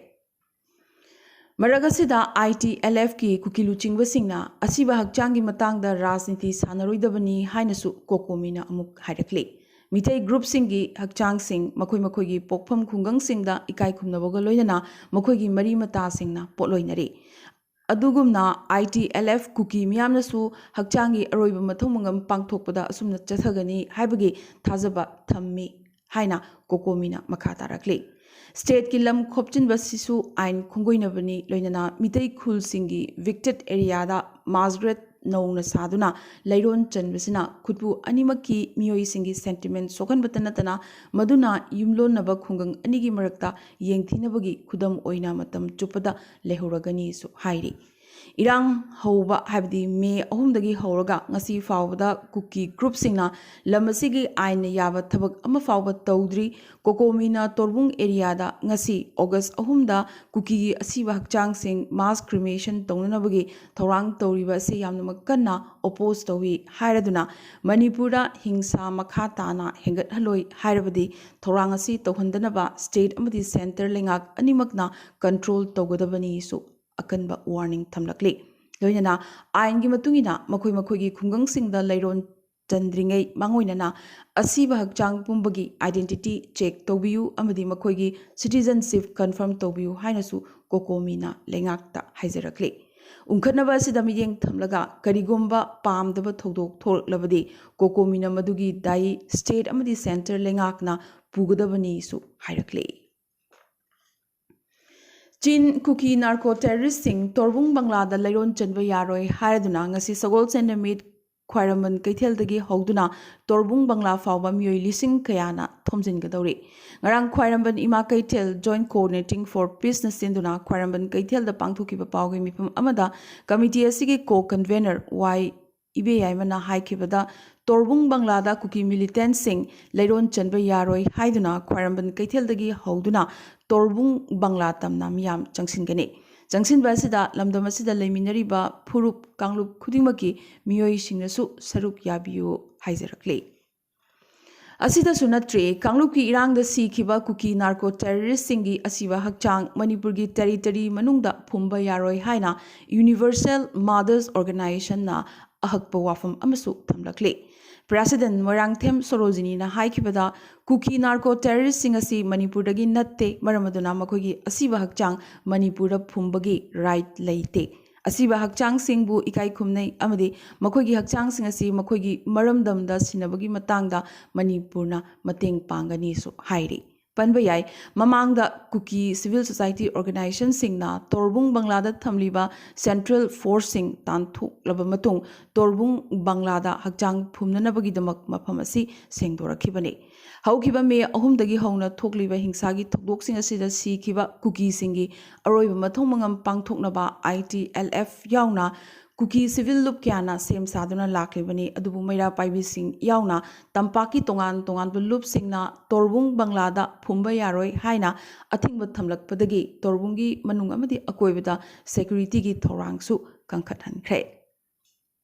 ꯃꯔꯛ ꯑꯁꯤꯗ ITLFꯀꯤ ꯀꯨꯀꯤ ꯂꯨꯆꯤꯡꯕꯁꯤꯡꯅ ꯑꯁꯤꯕ ꯍꯛꯆꯥꯡꯒꯤ ꯃꯇꯥꯡꯗ ꯔꯥꯖꯅꯤꯇꯤ ꯁꯥꯟꯅꯔꯣꯏꯗꯕꯅꯤ ꯍꯥꯏꯅꯁꯨ ꯀꯣꯀꯣꯃꯤꯅ ꯑꯃꯨꯛ ꯍꯥꯏꯔꯛꯂꯤ꯫ ꯃꯤꯇꯩ ꯒ꯭ꯔꯨꯞꯁꯤꯡꯒꯤ ꯍꯛꯆꯥꯡꯁꯤꯡ ꯃꯈꯣꯏ ꯃꯈꯣꯏꯒꯤ ꯄꯣꯛꯐꯝ ꯈꯨꯡꯒꯪꯁꯤꯡꯗ ꯏꯀꯥꯏ ꯈꯨꯝꯅꯕꯒ ꯂꯣꯏꯅꯅ ꯃꯈꯣꯏꯒꯤ ꯃꯔꯤ ꯃꯇꯥꯁꯤꯡꯅ ꯄꯣꯠꯂꯣꯏꯅꯔꯤ꯫ ꯑꯗꯨꯒꯨꯝꯅ ITLF ꯀꯨꯀꯤ ꯃꯤꯌꯥꯝꯅꯁꯨ ꯍꯛꯆꯥꯡꯒꯤ ꯑꯔꯣꯏꯕ ꯃꯊꯧ ꯃꯉꯝ ꯄꯥꯡꯊꯣꯛꯄꯗ ꯑꯁꯨꯝꯅ ꯆꯠꯊꯒꯅꯤ ꯍꯥꯏꯕꯒꯤ ꯊꯥꯖꯕ ꯊꯝꯃꯤ ꯍꯥꯏꯅ ꯀꯣꯀꯣꯃꯤꯅ ꯃꯈꯥ ꯇꯥꯔꯛꯂꯤ꯫ ꯁ꯭ꯇꯦꯠꯀꯤ ꯂꯝ ꯈꯣꯞꯆꯤꯟꯕꯁꯤꯁꯨ ꯑꯥꯏꯟ ꯈꯣꯡꯒꯣꯏꯅꯕꯅꯤ, ꯂꯣꯏꯅꯅ ꯃꯤꯇꯩ ꯈꯨꯜꯁꯤꯡꯒꯤ ꯏꯚꯤꯛꯇꯦꯗ ꯑꯦꯔꯤꯌꯥꯗ ꯃꯥꯁ ꯒ꯭ꯔꯦꯗ ꯅꯧꯅ ꯁꯥꯗꯨꯅ ꯂꯩꯔꯣꯟ ꯆꯟꯕꯁꯤꯅ ꯈꯨꯠꯄꯨ ꯑꯅꯤꯃꯛꯀꯤ ꯃꯤꯑꯣꯏꯁꯤꯡꯒꯤ ꯁꯦꯟꯇꯤꯃꯦꯟ ꯁꯣꯛꯍꯟꯕꯇ ꯅꯠꯇꯅ ꯃꯗꯨꯅ ꯌꯨꯝꯂꯣꯟꯅꯕ ꯈꯨꯡꯒꯪ ꯑꯅꯤꯒꯤ ꯃꯔꯛꯇ ꯌꯦꯡꯊꯤꯅꯕꯒꯤ ꯈꯨꯗꯝ ꯑꯣꯏꯅ ꯃꯇꯝ ꯆꯨꯞꯄꯗ ꯂꯩꯍꯧꯔꯒꯅꯤꯁꯨ ꯍꯥꯏꯔꯤ꯫ ꯏꯔꯥꯡ ꯍꯧꯕ, ꯍꯥꯏꯕꯗꯤ ꯃꯦ ꯑꯍꯨꯝꯗꯒꯤ ꯍꯧꯔꯒ ꯉꯁꯤ ꯐꯥꯎꯕꯗ ꯀꯨꯀꯤ ꯒ꯭ꯔꯨꯞꯁꯤꯡꯅ ꯂꯝ ꯑꯁꯤꯒꯤ ꯑꯥꯏꯟꯅ ꯌꯥꯕ ꯊꯕꯛ ꯑꯃ ꯐꯥꯎꯕ ꯇꯧꯗ꯭ꯔꯤ꯫ ꯀꯣꯀꯣꯃꯤꯅ ꯇꯣꯔꯕꯨꯡ ꯑꯦꯔꯤꯌꯥꯗ ꯉꯁꯤ ꯑꯣꯒꯁ ꯑꯍꯨꯝꯗ ꯀꯨꯀꯤꯒꯤ ꯑꯁꯤꯕ ꯍꯛꯆꯥꯡꯁꯤꯡ ꯃꯥꯁ ꯀ꯭ꯔꯤꯃꯦꯁꯟ ꯇꯧꯅꯅꯕꯒꯤ ꯊꯧꯔꯥꯡ ꯇꯧꯔꯤꯕ ꯑꯁꯤ ꯌꯥꯝꯅꯃꯛ ꯀꯟꯅ ꯑꯣꯄꯣꯖ ꯇꯧꯏ ꯍꯥꯏꯔꯗꯨꯅ ꯃꯅꯤꯄꯨꯔꯗ ꯍꯤꯡꯁꯥ ꯃꯈꯥ ꯇꯥꯅ ꯍꯦꯟꯒꯠꯍꯜꯂꯣꯏ ꯍꯥꯏꯔꯕꯗꯤ ꯊꯧꯔꯥꯡ ꯑꯁꯤ ꯇꯧꯍꯟꯗꯅꯕ ꯁ꯭ꯇꯦꯠ ꯑꯃꯗꯤ ꯁꯦꯟꯇꯔ ꯂꯩꯉꯥꯛ ꯑꯅꯤꯃꯛꯅ ꯀꯟꯇ꯭ꯔꯣꯜ ꯇꯧꯒꯗꯕꯅꯤꯁꯨ ꯑꯀꯟꯕ ꯋꯥꯔꯅꯤꯡ ꯊꯝꯂꯛꯂꯤ꯫ ꯂꯣꯏꯅꯅ ꯑꯥꯏꯟꯒꯤ ꯃꯇꯨꯡ ꯏꯟꯅ ꯃꯈꯣꯏ ꯃꯈꯣꯏꯒꯤ ꯈꯨꯡꯒꯪꯁꯤꯡꯗ ꯂꯩꯔꯣꯟ ꯆꯟꯗ꯭ꯔꯤꯉꯩ ꯃꯥꯡꯑꯣꯏꯅꯅ ꯑꯁꯤꯕ ꯍꯛꯆꯥꯡ ꯄꯨꯝꯕꯒꯤ identity check ꯇꯧꯕꯤꯌꯨ ꯑꯃꯗꯤ ꯃꯈꯣꯏꯒꯤ citizenship confirm ꯇꯧꯕꯤꯌꯨ ꯍꯥꯏꯅꯁꯨ ꯀꯣꯀꯣꯃꯤꯅ ꯂꯩꯉꯥꯛꯇ ꯍꯥꯏꯖꯔꯛꯂꯤ꯫ ꯎꯪꯈꯠꯅꯕ ꯑꯁꯤꯗ ꯃꯤꯠꯌꯦꯡ ꯊꯝꯂꯒ ꯀꯔꯤꯒꯨꯝꯕ ꯄꯥꯝꯗꯕ ꯊꯧꯗꯣꯛ ꯊꯣꯛꯂꯛꯂꯕꯗꯤ ꯀꯣꯀꯣꯃꯤꯅ ꯃꯗꯨꯒꯤ ꯗꯥꯏ ꯁ꯭ꯇꯦꯠ ꯑꯃꯗꯤ ꯁꯦꯟꯇꯔ ꯂꯩꯉꯥꯛꯅ ꯄꯨꯒꯗꯕꯅꯤꯁꯨ ꯍꯥꯏꯔꯛꯂꯤ꯫ ꯆꯤꯟ ꯀꯨꯀꯤ ꯅꯥꯔꯀꯣ ꯇꯦꯔꯣꯔꯤꯁꯁꯤꯡ ꯇꯣꯔꯕꯨꯡ ꯕꯪꯂꯥꯗ ꯂꯩꯔꯣꯟ ꯆꯟꯕ ꯌꯥꯔꯣꯏ ꯍꯥꯏꯔꯗꯨꯅ ꯉꯁꯤ ꯁꯒꯣꯜꯁꯦꯟ ꯅꯨꯃꯤꯠ ꯈ꯭ꯋꯥꯏꯔꯝꯕꯟ ꯀꯩꯊꯦꯜꯗꯒꯤ ꯍꯧꯗꯨꯅ ꯇꯣꯔꯕꯨꯡ ꯕꯪꯂꯥ ꯐꯥꯎꯕ ꯃꯤꯑꯣꯏ ꯂꯤꯁꯤꯡ ꯀꯌꯥꯅ ꯊꯣꯝꯖꯤꯟꯒꯗꯧꯔꯤ꯫ ꯉꯔꯥꯡ ꯈ꯭ꯋꯥꯏꯔꯝꯕꯟ ꯏꯃꯥ ꯀꯩꯊꯦꯜ Joint Coordinating for Peaceꯅ ꯁꯤꯟꯗꯨꯅ ꯈ꯭ꯋꯥꯏꯔꯝꯕꯟ ꯀꯩꯊꯦꯜꯗ ꯄꯥꯡꯊꯣꯛꯈꯤꯕ ꯄꯥꯎꯒꯤ ꯃꯤꯐꯝ ꯑꯃꯗ ꯀꯃꯤꯇꯤ ꯑꯁꯤꯒꯤ ꯀꯣ ꯀꯟꯚꯦꯅꯔ ꯋꯥꯏ ꯏꯕꯦꯌꯥꯏꯃꯅ ꯍꯥꯏꯈꯤꯕꯗ, ꯇꯣꯔꯕꯨꯡ ꯕꯪꯂꯥꯗ ꯀꯨꯀꯤ ꯃꯤꯂꯤꯇꯦꯟꯠꯁꯤꯡ ꯂꯩꯔꯣꯟ ꯆꯟꯕ ꯌꯥꯔꯣꯏ ꯍꯥꯏꯗꯨꯅ ꯈ꯭ꯋꯥꯏꯔꯝꯕꯟ ꯀꯩꯊꯦꯜꯗꯒꯤ ꯍꯧꯗꯨꯅ ꯇꯣꯔꯕꯨꯡ ꯕꯪꯂꯥ ꯇꯝꯅ ꯃꯤꯌꯥꯝ ꯆꯪꯁꯤꯟꯒꯅꯤ꯫ ꯆꯪꯁꯤꯟꯕ ꯑꯁꯤꯗ ꯂꯝꯗꯝ ꯑꯁꯤꯗ ꯂꯩꯃꯤꯟꯅꯔꯤꯕ ꯐꯨꯔꯨꯞ ꯀꯥꯡꯂꯨꯞ ꯈꯨꯗꯤꯡꯃꯛꯀꯤ ꯃꯤꯑꯣꯏꯁꯤꯡꯅꯁꯨ ꯁꯔꯨꯛ ꯌꯥꯕꯤꯌꯨ ꯍꯥꯏꯖꯔꯛꯂꯤ꯫ ꯑꯁꯤꯗꯁꯨ ꯅꯠꯇ꯭ꯔꯦ, ꯀꯥꯡꯂꯨꯞꯀꯤ ꯏꯔꯥꯡꯗ ꯁꯤꯈꯤꯕ ꯀꯨꯀꯤ ꯅꯥꯔꯀꯣ ꯇꯦꯔꯣꯔꯤꯁꯁꯤꯡꯒꯤ ꯑꯁꯤꯕ ꯍꯛꯆꯥꯡ ꯃꯅꯤꯄꯨꯔꯒꯤ ꯇꯦꯔꯤꯇꯣꯔꯤ ꯃꯅꯨꯡꯗ ꯐꯨꯝꯕ ꯌꯥꯔꯣꯏ ꯍꯥꯏꯅ Universal Mothers Organizationꯅ ꯑꯍꯛꯄ ꯋꯥꯐꯝ ꯑꯃꯁꯨ ꯊꯝꯂꯛꯂꯤ꯫ ꯄ꯭ꯔꯦꯁꯤꯗꯦꯟꯠ ꯃꯣꯏꯔꯥꯡꯊꯦꯝ ꯁꯣꯔꯣꯖꯤꯅꯤꯅ ꯍꯥꯏꯈꯤꯕꯗ, ꯀꯨꯀꯤ ꯅꯥꯔꯀꯣ ꯇꯦꯔꯣꯔꯤꯁꯁꯤꯡ ꯑꯁꯤ ꯃꯅꯤꯄꯨꯔꯗꯒꯤ ꯅꯠꯇꯦ, ꯃꯔꯝ ꯑꯗꯨꯅ ꯃꯈꯣꯏꯒꯤ ꯑꯁꯤꯕ ꯍꯛꯆꯥꯡ ꯃꯅꯤꯄꯨꯔꯗ ꯐꯨꯝꯕꯒꯤ ꯔꯥꯏꯠ ꯂꯩꯇꯦ꯫ ꯑꯁꯤꯕ ꯍꯛꯆꯥꯡꯁꯤꯡꯕꯨ ꯏꯀꯥꯏ ꯈꯨꯝꯅꯩ ꯑꯃꯗꯤ ꯃꯈꯣꯏꯒꯤ ꯍꯛꯆꯥꯡꯁꯤꯡ ꯑꯁꯤ ꯃꯈꯣꯏꯒꯤ ꯃꯔꯝꯗꯝꯗ ꯁꯤꯟꯅꯕꯒꯤ ꯃꯇꯥꯡꯗ ꯃꯅꯤꯄꯨꯔꯅ ꯃꯇꯦꯡ ꯄꯥꯡꯒꯅꯤꯁꯨ ꯍꯥꯏꯔꯤ꯫ ꯄꯟꯕ ꯌꯥꯏ꯫ ꯃꯃꯥꯡꯗ ꯀꯨꯀꯤ civil society organizationꯁꯤꯡꯅ ꯇꯣꯔꯕꯨꯡ ꯕꯪꯂꯥꯗ ꯊꯝꯂꯤꯕ central forceꯁꯤꯡ ꯇꯥꯟꯊꯣꯛꯂꯕ ꯃꯇꯨꯡ ꯇꯣꯔꯕꯨꯡ ꯕꯪꯂꯥꯗ ꯍꯛꯆꯥꯡ ꯐꯨꯝꯅꯅꯕꯒꯤꯗꯃꯛ ꯃꯐꯝ ꯑꯁꯤ ꯁꯦꯡꯗꯣꯔꯛꯈꯤꯕꯅꯤ꯫ ꯍꯧꯈꯤꯕ ꯃꯦ ꯑꯍꯨꯝꯗꯒꯤ ꯍꯧꯅ ꯊꯣꯛꯂꯤꯕ ꯍꯤꯡꯁꯥꯒꯤ ꯊꯧꯗꯣꯛꯁꯤꯡ ꯑꯁꯤꯗ ꯁꯤꯈꯤꯕ ꯀꯨꯀꯤꯁꯤꯡꯒꯤ ꯑꯔꯣꯏꯕ ꯃꯊꯧ ꯃꯉꯝ ꯄꯥꯡꯊꯣꯛꯅꯕ ITLF ꯌꯥꯎꯅ ꯀꯨꯀꯤ civil ꯂꯨꯞ ꯀꯌꯥꯅ ꯁꯦꯝ ꯁꯥꯗꯨꯅ ꯂꯥꯛꯂꯤꯕꯅꯤ꯫ ꯑꯗꯨꯕꯨ ꯃꯩꯔꯥ ꯄꯥꯏꯕꯤꯁꯤꯡ ꯌꯥꯎꯅ ꯇꯝꯄꯥꯛꯀꯤ ꯇꯣꯉꯥꯟ ꯇꯣꯉꯥꯟꯕ ꯂꯨꯞꯁꯤꯡꯅ ꯇꯣꯔꯕꯨꯡ ꯕꯪꯂꯥꯗ ꯐꯨꯝꯕ ꯌꯥꯔꯣꯏ ꯍꯥꯏꯅ ꯑꯊꯤꯡꯕ ꯊꯝꯂꯛꯄꯗꯒꯤ ꯇꯣꯔꯕꯨꯡꯒꯤ ꯃꯅꯨꯡ ꯑꯃꯗꯤ ꯑꯀꯣꯏꯕꯗ securityꯒꯤ ꯊꯧꯔꯥꯡꯁꯨ ꯀꯟꯈꯠꯍꯟꯈ꯭ꯔꯦ꯫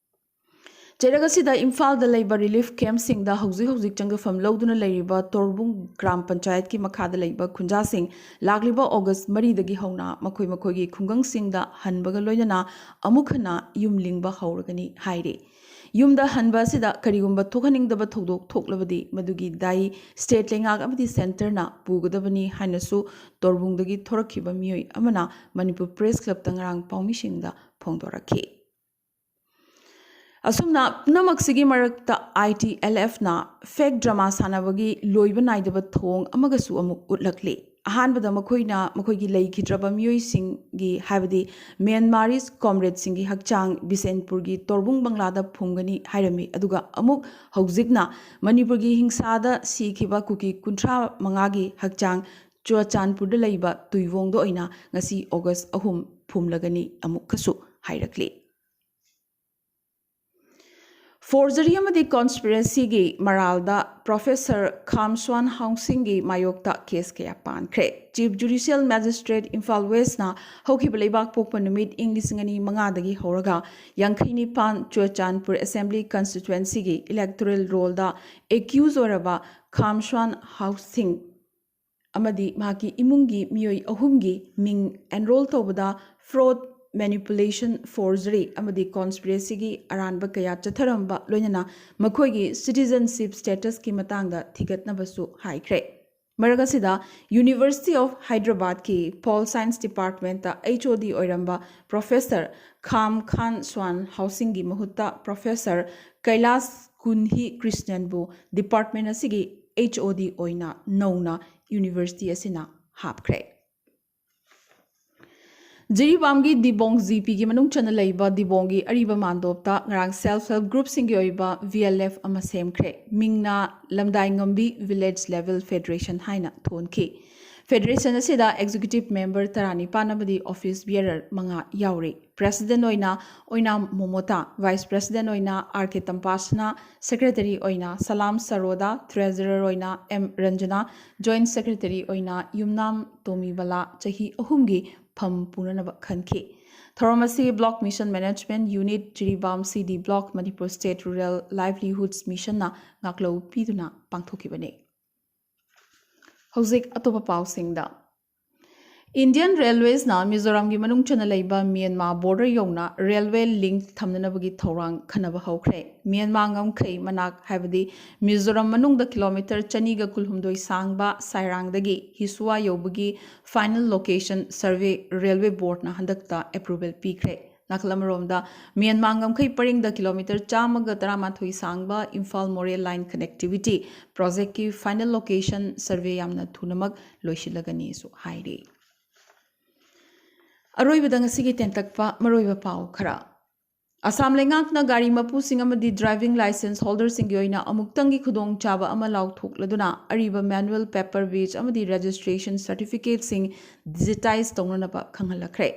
ꯆꯩꯔꯛ ꯑꯁꯤꯗ ꯏꯝꯐꯥꯜꯗ ꯂꯩꯕ relief campꯁꯤꯡꯗ ꯍꯧꯖꯤꯛ ꯍꯧꯖꯤꯛ ꯆꯪꯖꯐꯝ ꯂꯧꯗꯨꯅ ꯂꯩꯔꯤꯕ ꯇꯣꯔꯕꯨꯡ ꯒ꯭ꯔꯥꯝ ꯄꯟꯆꯥꯌꯠꯀꯤ ꯃꯈꯥꯗ ꯂꯩꯕ ꯈꯨꯟꯖꯥꯁꯤꯡ ꯂꯥꯛꯂꯤꯕ ꯑꯣꯒꯁ ꯃꯔꯤꯗꯒꯤ ꯍꯧꯅ ꯃꯈꯣꯏ ꯃꯈꯣꯏꯒꯤ ꯈꯨꯡꯒꯪꯁꯤꯡꯗ ꯍꯟꯕꯒ ꯂꯣꯏꯅꯅ ꯑꯃꯨꯛ ꯍꯟꯅ ꯌꯨꯝ ꯂꯤꯡꯕ ꯍꯧꯔꯒꯅꯤ ꯍꯥꯏꯔꯤ꯫ ꯌꯨꯝꯗ ꯍꯟꯕ ꯑꯁꯤꯗ ꯀꯔꯤꯒꯨꯝꯕ ꯊꯣꯛꯍꯟꯅꯤꯡꯗꯕ ꯊꯧꯗꯣꯛ ꯊꯣꯛꯂꯕꯗꯤ ꯃꯗꯨꯒꯤ ꯗꯥꯏ state ꯂꯩꯉꯥꯛ ꯑꯃꯗꯤ centreꯅ ꯄꯨꯒꯗꯕꯅꯤ ꯍꯥꯏꯅꯁꯨ ꯇꯣꯔꯕꯨꯡꯗꯒꯤ ꯊꯣꯔꯛꯈꯤꯕ ꯃꯤꯑꯣꯏ ꯑꯃꯅ ꯃꯅꯤꯄꯨꯔ Press Clubꯇ ꯉꯔꯥꯡ ꯄꯥꯎꯃꯤꯁꯤꯡꯗ ꯐꯣꯡꯗꯣꯔꯛꯈꯤ꯫ ꯑꯁꯨꯝꯅ ꯄꯨꯝꯅꯃꯛꯁꯤꯒꯤ ꯃꯔꯛꯇ ITLFꯅ fake drama ꯁꯥꯟꯅꯕꯒꯤ ꯂꯣꯏꯕ ꯅꯥꯏꯗꯕ ꯊꯧꯑꯣꯡ ꯑꯃꯒꯁꯨ ꯑꯃꯨꯛ ꯎꯠꯂꯛꯂꯤ꯫ ꯑꯍꯥꯟꯕꯗ ꯃꯈꯣꯏꯅ ꯃꯈꯣꯏꯒꯤ ꯂꯩꯈꯤꯗ꯭ꯔꯕ ꯃꯤꯑꯣꯏꯁꯤꯡꯒꯤ, ꯍꯥꯏꯕꯗꯤ Myanmarese comradeꯁꯤꯡꯒꯤ ꯍꯛꯆꯥꯡ ꯕꯤꯁꯦꯟꯄꯨꯔꯒꯤ ꯇꯣꯔꯕꯨꯡ ꯕꯪꯂꯥꯗ ꯐꯨꯝꯒꯅꯤ ꯍꯥꯏꯔꯝꯃꯤ꯫ ꯑꯗꯨꯒ ꯑꯃꯨꯛ ꯍꯧꯖꯤꯛꯅ ꯃꯅꯤꯄꯨꯔꯒꯤ ꯍꯤꯡꯁꯥꯗ ꯁꯤꯈꯤꯕ ꯀꯨꯀꯤ ꯀꯨꯟꯊ꯭ꯔꯥ ꯃꯉꯥꯒꯤ ꯍꯛꯆꯥꯡ ꯆꯨꯔꯆꯥꯟꯄꯨꯔꯗ ꯂꯩꯕ ꯇꯨꯏꯋꯣꯡꯗ ꯑꯣꯏꯅ ꯉꯁꯤ ꯑꯣꯒꯁ ꯑꯍꯨꯝ ꯐꯨꯝꯂꯒꯅꯤ ꯑꯃꯨꯛꯀꯁꯨ ꯍꯥꯏꯔꯛꯂꯤ꯫ Forgery ꯑꯃꯗꯤ conspiracyꯒꯤ ꯃꯔꯥꯜꯗ Professor ꯈꯥꯝꯁ꯭ꯋꯥꯟ ꯍꯥꯎꯁꯤꯡꯒꯤ ꯃꯥꯌꯣꯛꯇ case ꯀꯌꯥ ꯄꯥꯟꯈ꯭ꯔꯦ꯫ Chief Judicial Magistrate ꯏꯝꯐꯥꯜ Westꯅ ꯍꯧꯈꯤꯕ ꯂꯩꯕꯥꯛ ꯄꯣꯛꯄ ꯅꯨꯃꯤꯠ ꯏꯪ ꯂꯤꯁꯤꯡ ꯑꯅꯤ ꯃꯉꯥꯗꯒꯤ ꯍꯧꯔꯒ ꯌꯥꯡꯈꯩ ꯅꯤꯄꯥꯟ ꯆꯨꯔꯆꯥꯟꯄꯨꯔ Assembly Constituencyꯒꯤ electoral rollꯗ accuse ꯑꯣꯏꯔꯕ ꯈꯥꯝꯁ꯭ꯋꯥꯟ ꯍꯥꯎꯁꯤꯡ ꯑꯃꯗꯤ ꯃꯍꯥꯛꯀꯤ ꯏꯃꯨꯡꯒꯤ ꯃꯤꯑꯣꯏ ꯑꯍꯨꯝꯒꯤ ꯃꯤꯡ enroll ꯇꯧꯕꯗ fraud, manipulation, forgery ꯑꯃꯗꯤ conspiracyꯒꯤ ꯑꯔꯥꯟꯕ ꯀꯌꯥ ꯆꯠꯊꯔꯝꯕ ꯂꯣꯏꯅꯅ ꯃꯈꯣꯏꯒꯤ citizenship statusꯀꯤ ꯃꯇꯥꯡꯗ ꯊꯤꯒꯠꯅꯕꯁꯨ ꯍꯥꯏꯈ꯭ꯔꯦ꯫ ꯃꯔꯛ ꯑꯁꯤꯗ University of Hyderabadꯀꯤ Pol Science Departmentꯇ HOD ꯑꯣꯏꯔꯝꯕ Professor ꯈꯥꯝ ꯈꯥꯟ ꯁ꯭ꯋꯥꯟ ꯍꯥꯎꯁꯤꯡꯒꯤ ꯃꯍꯨꯠꯇ Professor ꯀꯩꯂꯥꯁ ꯀꯨꯟꯍꯤ ꯀ꯭ꯔꯤꯁꯅꯟꯕꯨ department ꯑꯁꯤꯒꯤ H O D ꯑꯣꯏꯅ ꯅꯧꯅ ꯌꯨꯅꯤꯚꯔꯁꯤꯇꯤ ꯑꯁꯤꯅ ꯍꯥꯞꯈ꯭ꯔꯦ꯫ ꯖꯤꯔꯤꯕꯥꯝꯒꯤ ꯗꯤꯕꯣꯡ ꯖꯤꯄꯤꯒꯤ ꯃꯅꯨꯡ ꯆꯟꯅ ꯂꯩꯕ ꯗꯤꯕꯣꯡꯒꯤ ꯑꯔꯤꯕ ꯃꯥꯟꯗꯣꯞꯇ ꯉꯔꯥꯡ ꯁꯦꯜꯐ ꯍꯦꯜꯞ ꯒ꯭ꯔꯨꯞꯁꯤꯡꯒꯤ ꯑꯣꯏꯕ V L F ꯑꯃ ꯁꯦꯝꯈ꯭ꯔꯦ꯫ ꯃꯤꯡꯅ ꯂꯝꯗꯥꯏ ꯉꯝꯕꯤ ꯚꯤꯂꯦꯖ ꯂꯦꯚꯦꯜ ꯐꯦꯗꯔꯦꯁꯟ ꯍꯥꯏꯅ ꯊꯣꯟꯈꯤ꯫ ꯐꯦꯗꯔꯦꯁꯟ ꯑꯁꯤꯗ ꯑꯦꯛꯖꯤꯀ꯭ꯌꯨꯇꯤꯚ ꯃꯦꯝꯕꯔ ꯇꯔꯥꯅꯤꯄꯥꯟ ꯑꯃꯗꯤ ꯑꯣꯐꯤꯁ ꯕꯤꯌꯔꯔ ꯃꯉꯥ ꯌꯥꯎꯔꯤ꯫ ꯄ꯭ꯔꯦꯁꯤꯗꯦꯟ ꯑꯣꯏꯅ ꯑꯣꯏꯅꯥꯝ ꯃꯣꯃꯣꯇꯥ, ꯚꯥꯏꯁ ꯄ꯭ꯔꯦꯁꯤꯗꯦꯟ ꯑꯣꯏꯅ ꯑꯥꯔ ꯀꯦ ꯇꯝꯄꯥꯁꯅꯥ, ꯁꯦꯀ꯭ꯔꯦꯇꯔꯤ ꯑꯣꯏꯅ ꯁꯂꯥꯝ ꯁꯔꯣꯗꯥ, ꯇ꯭ꯔꯦꯖꯔꯔ ꯑꯣꯏꯅ ꯑꯦꯝ ꯔꯟꯖꯅꯥ, ꯖꯣꯏꯟꯠ ꯁꯦꯀ꯭ꯔꯦꯇꯔꯤ ꯑꯣꯏꯅ ꯌꯨꯝꯅꯥꯝ ꯇꯣꯃꯤꯕꯂꯥ ꯆꯍꯤ ꯑꯍꯨꯝꯒꯤ ꯐꯝ ꯄꯨꯅꯅꯕ ꯈꯟꯈꯤ꯫ ꯊꯧꯔꯝ ꯑꯁꯤ block mission management unit Jiribam ꯁꯤ ꯗꯤ ꯕ꯭ꯂꯣꯛ ꯃꯅꯤꯄꯨꯔ ꯁ꯭ꯇꯦꯠ ꯔꯨꯔꯦꯜ ꯂꯥꯏꯚꯂꯤꯍꯨꯗꯁ ꯃꯤꯁꯟꯅ ꯉꯥꯛꯂꯧ ꯄꯤꯗꯨꯅ ꯄꯥꯡꯊꯣꯛꯈꯤꯕꯅꯤ꯫ ꯍꯧꯖꯤꯛ ꯑꯇꯣꯞꯄ ꯄꯥꯎꯁꯤꯡꯗ꯫ ꯏꯟꯗꯤꯌꯟ ꯔꯦꯜꯋꯦꯁꯅ ꯃꯤꯖꯣꯔꯥꯝꯒꯤ ꯃꯅꯨꯡ ꯆꯟꯅ ꯂꯩꯕ ꯃ꯭ꯌꯥꯟꯃꯥꯔ ꯕꯣꯔꯗꯔ ꯌꯧꯅ ꯔꯦꯜꯋꯦ ꯂꯤꯡꯛ ꯊꯝꯅꯅꯕꯒꯤ ꯊꯧꯔꯥꯡ ꯈꯟꯅꯕ ꯍꯧꯈ꯭ꯔꯦ꯫ ꯃ꯭ꯌꯥꯟꯃꯥꯔ ꯉꯝꯈꯩ ꯃꯅꯥꯛ, ꯍꯥꯏꯕꯗꯤ ꯃꯤꯖꯣꯔꯥꯝ ꯃꯅꯨꯡꯗ ꯀꯤꯂꯣꯃꯤꯇꯔ ꯆꯅꯤꯒ ꯀꯨꯟꯍꯨꯝꯗꯣꯏ ꯁꯥꯡꯕ ꯁꯥꯏꯔꯥꯡꯗꯒꯤ ꯍꯤꯁꯨꯋꯥ ꯌꯧꯕꯒꯤ ꯐꯥꯏꯅꯦꯜ ꯂꯣꯀꯦꯁꯟ ꯁꯔꯚꯦ ꯔꯦꯜꯋꯦ ꯕꯣꯔꯗꯅ ꯍꯟꯗꯛꯇ ꯑꯦꯄ꯭ꯔꯨꯚꯦꯜ ꯄꯤꯈ꯭ꯔꯦ꯫ ꯅꯥꯀꯜ ꯑꯃꯔꯣꯝꯗ, ꯃ꯭ꯌꯥꯟꯃꯥꯔ ꯉꯝꯈꯩ ꯄꯔꯤꯡꯗ ꯀꯤꯂꯣꯃꯤꯇꯔ ꯆꯥꯝꯃꯒ ꯇꯔꯥꯃꯥꯊꯣꯏ ꯁꯥꯡꯕ ꯏꯝꯐꯥꯜ ꯃꯣꯔꯦ ꯂꯥꯏꯟ ꯀꯅꯦꯛꯇꯤꯚꯤꯇꯤ ꯄ꯭ꯔꯣꯖꯦꯛꯀꯤ ꯐꯥꯏꯅꯦꯜ ꯂꯣꯀꯦꯁꯟ ꯁꯔꯚꯦ ꯌꯥꯝꯅ ꯊꯨꯅꯃꯛ ꯂꯣꯏꯁꯤꯜꯂꯒꯅꯤꯁꯨ ꯍꯥꯏꯔꯤ꯫ ꯑꯔꯣꯏꯕꯗ ꯉꯁꯤꯒꯤ ꯇꯦꯟꯇꯛꯄ ꯃꯔꯨꯑꯣꯏꯕ ꯄꯥꯎ ꯈꯔ꯫ ꯑꯁꯥꯝ ꯂꯩꯉꯥꯛꯅ ꯒꯥꯔꯤ ꯃꯄꯨꯁꯤꯡ ꯑꯃꯗꯤ ꯗ꯭ꯔꯥꯏꯚꯤꯡ ꯂꯥꯏꯁꯦꯟꯁ ꯍꯣꯜꯗꯔꯁꯤꯡꯒꯤ ꯑꯣꯏꯅ ꯑꯃꯨꯛꯇꯪꯒꯤ ꯈꯨꯗꯣꯡꯆꯥꯕ ꯑꯃ ꯂꯥꯎꯊꯣꯛꯂꯗꯨꯅ ꯑꯔꯤꯕ ꯃꯦꯅꯨꯑꯦꯜ ꯄꯦꯄꯔ ꯕꯦꯖ ꯑꯃꯗꯤ ꯔꯦꯖꯤꯁꯇ꯭ꯔꯦꯁꯟ ꯁꯥꯔꯇꯤꯐꯤꯀꯦꯠꯁꯤꯡ ꯗꯤꯖꯤꯇꯥꯏꯖ ꯇꯧꯅꯅꯕ ꯈꯪꯍꯜꯂꯛꯈ꯭ꯔꯦ꯫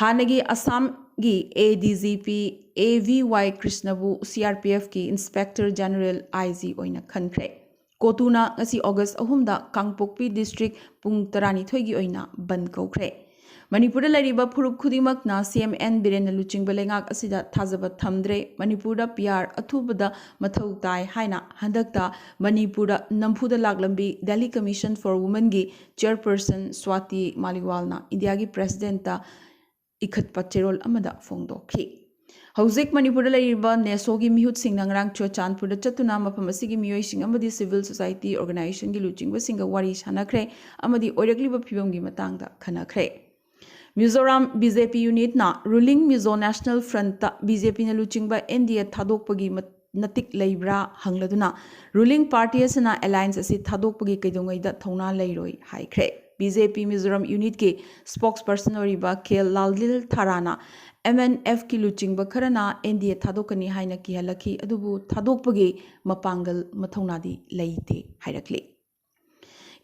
ꯍꯥꯟꯅꯒꯤ ꯑꯁꯥꯝꯒꯤ A D G P A V Y ꯀ꯭ꯔꯤꯁꯅꯕꯨ C R P F ꯀꯤ ꯏꯟꯁꯄꯦꯛꯇꯔ ꯖꯦꯅꯔꯦꯜ, I G, ꯑꯣꯏꯅ ꯈꯟꯈ꯭ꯔꯦ꯫ ꯀꯣꯇꯨꯅ ꯉꯁꯤ ꯑꯣꯒꯁ ꯑꯍꯨꯝꯗ ꯀꯥꯡꯄꯣꯛꯄꯤ ꯗꯤꯁꯇ꯭ꯔꯤꯛ ꯄꯨꯡ ꯇꯔꯥꯅꯤꯊꯣꯏꯒꯤ ꯑꯣꯏꯅ ꯕꯟꯗ ꯀꯧꯈ꯭ꯔꯦ꯫ ꯃꯅꯤꯄꯨꯔꯗ ꯂꯩꯔꯤꯕ ꯐꯨꯔꯨꯞ ꯈꯨꯗꯤꯡꯃꯛꯅ C M N ꯕꯤꯔꯦꯟꯅ ꯂꯨꯆꯤꯡꯕ ꯂꯩꯉꯥꯛ ꯑꯁꯤꯗ ꯊꯥꯖꯕ ꯊꯝꯗ꯭ꯔꯦ꯫ ꯃꯅꯤꯄꯨꯔꯗ P R ꯑꯊꯨꯕꯗ ꯃꯊꯧ ꯇꯥꯏ ꯍꯥꯏꯅ ꯍꯟꯗꯛꯇ ꯃꯅꯤꯄꯨꯔꯗ ꯅꯝꯐꯨꯗ ꯂꯥꯛꯂꯝꯕꯤ Delhi Commission for Women ꯒꯤ ꯆꯤꯌꯔꯄꯔꯁꯟ ꯁ꯭ꯋꯥꯇꯤ ꯃꯥꯂꯤꯋꯥꯜꯅ ꯏꯟꯗꯤꯌꯥꯒꯤ ꯄ꯭ꯔꯦꯁꯤꯗꯦꯟꯠꯇ ꯏꯈꯠꯄ ꯆꯦꯔꯣꯜ ꯑꯃꯗ ꯐꯣꯡꯗꯣꯛꯈꯤ꯫ ꯍꯧꯖꯤꯛ ꯃꯅꯤꯄꯨꯔꯗ ꯂꯩꯔꯤꯕ ꯅꯦꯁꯣꯒꯤ ꯃꯤꯍꯨꯠꯁꯤꯡꯅ ꯉꯔꯥꯡ ꯆꯨꯔꯆꯥꯟꯄꯨꯔꯗ ꯆꯠꯇꯨꯅ ꯃꯐꯝ ꯑꯁꯤꯒꯤ ꯃꯤꯑꯣꯏꯁꯤꯡ ꯑꯃꯗꯤ ꯁꯤꯚꯤꯜ ꯁꯣꯁꯥꯏꯇꯤ ꯑꯣꯔꯒꯅꯥꯏꯖꯦꯁꯟꯒꯤ ꯂꯨꯆꯤꯡꯕꯁꯤꯡꯒ ꯋꯥꯔꯤ ꯁꯥꯟꯅꯈ꯭ꯔꯦ ꯑꯃꯗꯤ ꯑꯣꯏꯔꯛꯂꯤꯕ ꯐꯤꯕꯝꯒꯤ ꯃꯇꯥꯡꯗ ꯈꯟꯅꯈ꯭ꯔꯦ꯫ ꯃꯤꯖꯣꯔꯥꯝ B J P ꯌꯨꯅꯤꯠꯅ ꯔꯨꯂꯤꯡ ꯃꯤꯖꯣ ꯅꯦꯁꯅꯦꯜ ꯐ꯭ꯔꯟꯠꯇ B J P ꯅ ꯂꯨꯆꯤꯡꯕ N D A ꯊꯥꯗꯣꯛꯄꯒꯤ ꯃꯠ-, ꯅꯇꯤꯛ ꯂꯩꯕ꯭ꯔꯥ ꯍꯪꯂꯗꯨꯅ, ꯔꯨꯂꯤꯡ ꯄꯥꯔꯇꯤ ꯑꯁꯤꯅ ꯑꯦꯂꯥꯌꯟꯁ ꯑꯁꯤ ꯊꯥꯗꯣꯛꯄꯒꯤ ꯀꯩꯗꯧꯉꯩꯗ ꯊꯧꯅꯥ ꯂꯩꯔꯣꯏ ꯍꯥꯏꯈ꯭ꯔꯦ꯫ ꯕꯤ ꯖꯦ ꯄꯤ ꯃꯤꯖꯣꯔꯥꯝ ꯌꯨꯅꯤꯠꯀꯤ ꯁ꯭ꯄꯣꯛꯁ ꯄꯔꯁꯟ ꯑꯣꯏꯔꯤꯕ ꯀꯦ ꯂꯥꯜꯗꯤꯜ ꯊꯥꯔꯥꯅ ꯑꯦꯝ ꯑꯦꯟ ꯑꯦꯐꯀꯤ ꯂꯨꯆꯤꯡꯕ ꯈꯔꯅ ꯑꯦꯟ ꯗꯤ ꯑꯦ ꯊꯥꯗꯣꯛꯀꯅꯤ ꯍꯥꯏꯅ ꯀꯤꯍꯜꯂꯛꯈꯤ, ꯑꯗꯨꯕꯨ ꯊꯥꯗꯣꯛꯄꯒꯤ ꯃꯄꯥꯡꯒꯜ ꯃꯊꯧꯅꯥꯗꯤ ꯂꯩꯇꯦ ꯍꯥꯏꯔꯛꯂꯤ꯫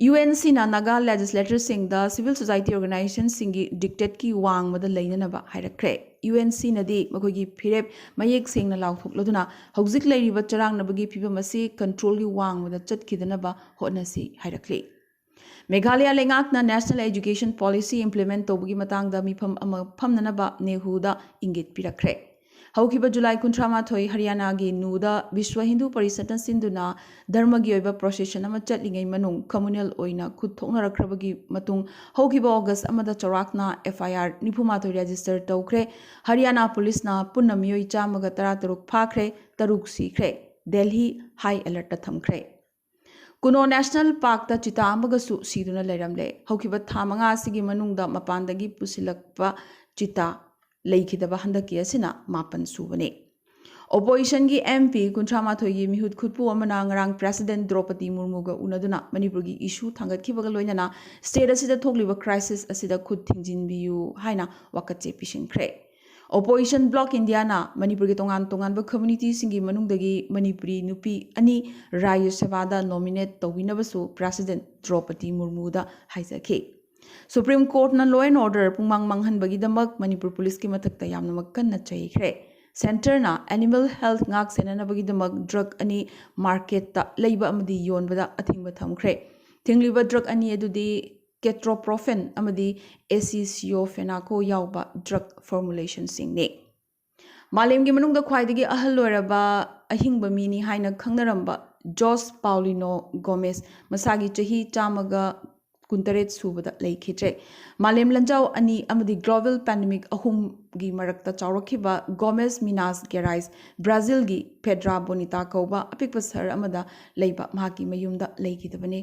ꯌꯨ ꯑꯦꯟ ꯁꯤꯅ ꯅꯥꯒꯥ ꯂꯦꯖꯤꯁꯂꯦꯇꯔꯁꯤꯡꯗ ꯁꯤꯚꯤꯜ ꯁꯣꯁꯥꯏꯇꯤ ꯑꯣꯔꯒꯅꯥꯏꯖꯦꯁꯟꯁꯤꯡꯒꯤ ꯗꯤꯛꯇꯦꯠꯀꯤ ꯋꯥꯡꯃꯗ ꯂꯩꯅꯅꯕ ꯍꯥꯏꯔꯛꯈ꯭ꯔꯦ꯫ ꯌꯨ ꯑꯦꯟ ꯁꯤꯅꯗꯤ ꯃꯈꯣꯏꯒꯤ ꯐꯤꯔꯦꯞ ꯃꯌꯦꯛ ꯁꯦꯡꯅ ꯂꯥꯎꯊꯣꯛꯂꯗꯨꯅ ꯍꯧꯖꯤꯛ ꯂꯩꯔꯤꯕ ꯆꯔꯥꯡꯅꯕꯒꯤ ꯐꯤꯕꯝ ꯑꯁꯤ ꯀꯟꯇ꯭ꯔꯣꯜꯒꯤ ꯋꯥꯡꯃꯗ ꯆꯠꯈꯤꯗꯅꯕ ꯍꯣꯠꯅꯁꯤ ꯍꯥꯏꯔꯛꯂꯤ꯫ ꯃꯦꯘꯥꯂꯌꯥ ꯂꯩꯉꯥꯛꯅ ꯅꯦꯁꯅꯦꯜ ꯑꯦꯖꯨꯀꯦꯁꯟ ꯄꯣꯂꯤꯁꯤ ꯏꯝꯄ꯭ꯂꯤꯃꯦꯟꯠ ꯇꯧꯕꯒꯤ ꯃꯇꯥꯡꯗ ꯃꯤꯐꯝ ꯑꯃ ꯐꯝꯅꯅꯕ ꯅꯦꯍꯨꯗ ꯏꯪꯒꯤꯠ ꯄꯤꯔꯛꯈ꯭ꯔꯦ꯫ ꯍꯧꯈꯤꯕ ꯖꯨꯂꯥꯏ ꯀꯨꯟꯊ꯭ꯔꯥ ꯃꯥꯊꯣꯏ ꯍꯔꯤꯌꯥꯅꯥꯒꯤ ꯅꯨꯗ ꯕꯤꯁ꯭ꯋ ꯍꯤꯟꯗꯨ ꯄꯔꯤꯁꯠꯅ ꯁꯤꯟꯗꯨꯅ ꯙꯔꯃꯒꯤ ꯑꯣꯏꯕ ꯄ꯭ꯔꯣꯁꯦꯁꯟ ꯑꯃ ꯆꯠꯂꯤꯉꯩ ꯃꯅꯨꯡ ꯀꯝꯃꯨꯅꯦꯜ ꯑꯣꯏꯅ ꯈꯨꯠ ꯊꯣꯛꯅꯔꯛꯈ꯭ꯔꯕꯒꯤ ꯃꯇꯨꯡ ꯍꯧꯈꯤꯕ ꯑꯣꯒꯁ ꯑꯃꯗ ꯆꯥꯎꯔꯥꯛꯅ ꯑꯦꯐ ꯑꯥꯏ ꯑꯥꯔ ꯅꯤꯐꯨ ꯃꯥꯊꯣꯏ ꯔꯦꯖꯤꯁꯇꯔ ꯇꯧꯈ꯭ꯔꯦ꯫ ꯍꯔꯤꯌꯥꯅꯥ ꯄꯨꯂꯤꯁꯅ ꯄꯨꯟꯅ ꯃꯤꯑꯣꯏ ꯆꯥꯝꯃꯒ ꯇꯔꯥ ꯇꯔꯨꯛ ꯐꯥꯈ꯭ꯔꯦ, ꯇꯔꯨꯛ ꯁꯤꯈ꯭ꯔꯦ꯫ ꯗꯦꯜꯍꯤ ꯍꯥꯏ ꯑꯦꯂꯔꯠꯇ ꯊꯝꯈ꯭ꯔꯦ꯫ ꯀꯨꯅꯣ ꯅꯦꯁꯅꯦꯜ ꯄꯥꯔꯛꯇ ꯆꯤꯇꯥ ꯑꯃꯒꯁꯨ ꯁꯤꯗꯨꯅ ꯂꯩꯔꯝꯂꯦ꯫ ꯍꯧꯈꯤꯕ ꯊꯥ ꯃꯉꯥ ꯑꯁꯤꯒꯤ ꯃꯅꯨꯡꯗ ꯃꯄꯥꯟꯗꯒꯤ ꯄꯨꯁꯤꯜꯂꯛꯄ ꯆꯤꯇꯥ ꯂꯩꯈꯤꯗꯕ ꯍꯟꯗꯛꯀꯤ ꯑꯁꯤꯅ ꯃꯥꯄꯟ ꯁꯨꯕꯅꯤ꯫ ꯑꯣꯄꯣꯖꯤꯁꯟꯒꯤ ꯑꯦꯝ ꯄꯤ ꯀꯨꯟꯊ꯭ꯔꯥ ꯃꯥꯊꯣꯏꯒꯤ ꯃꯤꯍꯨꯠ ꯈꯨꯠꯄꯨ ꯑꯃꯅ ꯉꯔꯥꯡ ꯄ꯭ꯔꯦꯁꯤꯗꯦꯟꯠ ꯗ꯭ꯔꯧꯄꯗꯤ ꯃꯨꯔꯃꯨꯒ ꯎꯅꯗꯨꯅ ꯃꯅꯤꯄꯨꯔꯒꯤ ꯏꯁꯨ ꯊꯥꯡꯒꯠꯈꯤꯕꯒ ꯂꯣꯏꯅꯅ ꯁ꯭ꯇꯦꯠ ꯑꯁꯤꯗ ꯊꯣꯛꯂꯤꯕ ꯀ꯭ꯔꯥꯏꯁꯤꯁ ꯑꯁꯤꯗ ꯈꯨꯠ ꯊꯤꯡꯖꯤꯟꯕꯤꯌꯨ ꯍꯥꯏꯅ ꯋꯥꯀꯠꯆꯦ ꯄꯤꯁꯤꯟꯈ꯭ꯔꯦ꯫ ꯑꯣꯄꯣꯖꯤꯁꯟ ꯕ꯭ꯂꯣꯛ ꯏꯟꯗꯤꯌꯥꯅ ꯃꯅꯤꯄꯨꯔꯒꯤ ꯇꯣꯉꯥꯟ ꯇꯣꯉꯥꯟꯕ ꯀꯝꯃ꯭ꯌꯨꯅꯤꯇꯤꯁꯤꯡꯒꯤ ꯃꯅꯨꯡꯗꯒꯤ ꯃꯅꯤꯄꯨꯔꯤ ꯅꯨꯄꯤ ꯑꯅꯤ ꯔꯥꯖ꯭ꯌ ꯁꯚꯥꯗ ꯅꯣꯃꯤꯅꯦꯠ ꯇꯧꯕꯤꯅꯕꯁꯨ ꯄ꯭ꯔꯦꯁꯤꯗꯦꯟꯠ ꯗ꯭ꯔꯧꯄꯗꯤ ꯃꯨꯔꯃꯨꯗ ꯍꯥꯏꯖꯈꯤ꯫ ꯁꯨꯄ꯭ꯔꯤꯝ ꯀꯣꯔꯠꯅ law and order ꯄꯨꯡꯃꯥꯡ ꯃꯥꯡꯍꯟꯕꯒꯤꯗꯃꯛ ꯃꯅꯤꯄꯨꯔ ꯄꯨꯂꯤꯁꯀꯤ ꯃꯊꯛꯇ ꯌꯥꯝꯅꯃꯛ ꯀꯟꯅ ꯆꯩꯈ꯭ꯔꯦ꯫ ꯁꯦꯟꯇꯔꯅ ꯑꯦꯅꯤꯃꯦꯜ ꯍꯦꯜꯊ ꯉꯥꯛ ꯁꯦꯟꯅꯅꯕꯒꯤꯗꯃꯛ ꯗ꯭ꯔꯒ ꯑꯅꯤ ꯃꯥꯔꯀꯦꯠꯇ ꯂꯩꯕ ꯑꯃꯗꯤ ꯌꯣꯟꯕꯗ ꯑꯊꯤꯡꯕ ꯊꯝꯈ꯭ꯔꯦ꯫ ꯊꯤꯡꯂꯤꯕ ꯗ꯭ꯔꯒ ꯑꯅꯤ ꯑꯗꯨꯗꯤ ꯀꯦꯇ꯭ꯔꯣꯄ꯭ꯔꯣꯐꯦꯟ ꯑꯃꯗꯤ ꯑꯦꯁꯤꯁꯤꯌꯣꯐꯦꯅꯥꯀꯣ ꯌꯥꯎꯕ ꯗ꯭ꯔꯒ ꯐꯣꯔꯃꯨꯂꯦꯁꯟꯁꯤꯡꯅꯤ꯫ ꯃꯥꯂꯦꯝꯒꯤ ꯃꯅꯨꯡꯗ ꯈ꯭ꯋꯥꯏꯗꯒꯤ ꯑꯍꯜ ꯑꯣꯏꯔꯕ ꯑꯍꯤꯡꯕ ꯃꯤꯅꯤ ꯍꯥꯏꯅ ꯈꯪꯅꯔꯝꯕ ꯖꯣꯁ ꯄꯥꯎꯂꯤꯅꯣ ꯒꯣꯃꯦꯁ ꯃꯁꯥꯒꯤ ꯆꯍꯤ ꯆꯥꯝꯃꯒ ꯀꯨꯟꯇꯔꯦꯠ ꯁꯨꯕꯗ ꯂꯩꯈꯤꯗ꯭ꯔꯦ꯫ ꯃꯥꯂꯦꯝ ꯂꯥꯟꯖꯥꯎ ꯑꯅꯤ ꯑꯃꯗꯤ ꯒ꯭ꯂꯣꯕꯦꯜ ꯄꯦꯟꯗꯦꯃꯤꯛ ꯑꯍꯨꯝꯒꯤ ꯃꯔꯛꯇ ꯆꯥꯎꯔꯛꯈꯤꯕ ꯒꯣꯃꯦꯁ ꯃꯤꯅꯥꯁ ꯒꯦꯔꯥꯏꯁ ꯕ꯭ꯔꯥꯖꯤꯜꯒꯤ ꯄꯦꯗ꯭ꯔꯥ ꯕꯣꯅꯤꯇꯥ ꯀꯧꯕ ꯑꯄꯤꯛꯄ ꯁꯍꯔ ꯑꯃꯗ ꯂꯩꯕ ꯃꯍꯥꯛꯀꯤ ꯃꯌꯨꯝꯗ ꯂꯩꯈꯤꯗꯕꯅꯤ꯫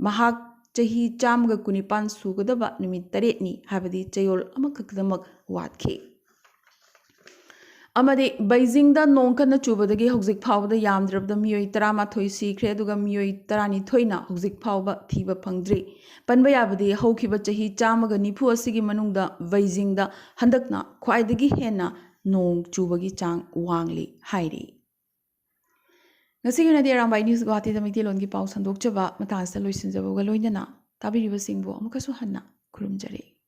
ꯃꯍꯥꯛ ꯆꯍꯤ ꯆꯥꯝꯃꯒ ꯀꯨꯟꯅꯤꯄꯥꯟ ꯁꯨꯒꯗꯕ ꯅꯨꯃꯤꯠ ꯇꯔꯦꯠꯅꯤ, ꯍꯥꯏꯕꯗꯤ ꯆꯌꯣꯜ ꯑꯃꯈꯛꯇꯃꯛ ꯋꯥꯠꯈꯤ꯫ ꯑꯃꯗꯤ ꯕꯩꯖꯤꯡꯗ ꯅꯣꯡ ꯀꯟꯅ ꯆꯨꯕꯗꯒꯤ ꯍꯧꯖꯤꯛ ꯐꯥꯎꯕꯗ ꯌꯥꯝꯗ꯭ꯔꯕꯗ ꯃꯤꯑꯣꯏ ꯇꯔꯥꯃꯥꯊꯣꯏ ꯁꯤꯈ꯭ꯔꯦ, ꯑꯗꯨꯒ ꯃꯤꯑꯣꯏ ꯇꯔꯥꯅꯤꯊꯣꯏꯅ ꯍꯧꯖꯤꯛ ꯐꯥꯎꯕ ꯊꯤꯕ ꯐꯪꯗ꯭ꯔꯤ꯫ ꯄꯟꯕ ꯌꯥꯕꯗꯤ, ꯍꯧꯈꯤꯕ ꯆꯍꯤ ꯆꯥꯝꯃꯒ ꯅꯤꯐꯨ ꯑꯁꯤꯒꯤ ꯃꯅꯨꯡꯗ ꯕꯩꯖꯤꯡꯗ ꯍꯟꯗꯛꯅ ꯈ꯭ꯋꯥꯏꯗꯒꯤ ꯍꯦꯟꯅ ꯅꯣꯡ ꯆꯨꯕꯒꯤ ꯆꯥꯡ ꯋꯥꯡꯂꯤ ꯍꯥꯏꯔꯤ꯫ ꯉꯁꯤꯒꯤ ꯑꯣꯏꯅꯗꯤ ꯑꯔꯥꯝꯕꯥꯏ ꯅ꯭ꯌꯨꯁ ꯒꯨꯋꯥꯍꯥꯇꯤꯗ ꯃꯩꯇꯩꯂꯣꯟꯒꯤ ꯄꯥꯎ ꯁꯟꯗꯣꯛꯆꯕ ꯃꯇꯥꯡ ꯑꯁꯤꯗ ꯂꯣꯏꯁꯤꯟꯖꯕꯒ ꯂꯣꯏꯅꯅ ꯇꯥꯕꯤꯔꯤꯕꯁꯤꯡꯕꯨ ꯑꯃꯨꯛꯀꯁꯨ ꯍꯟꯅ ꯈꯨꯔꯨꯝꯖꯔꯤ꯫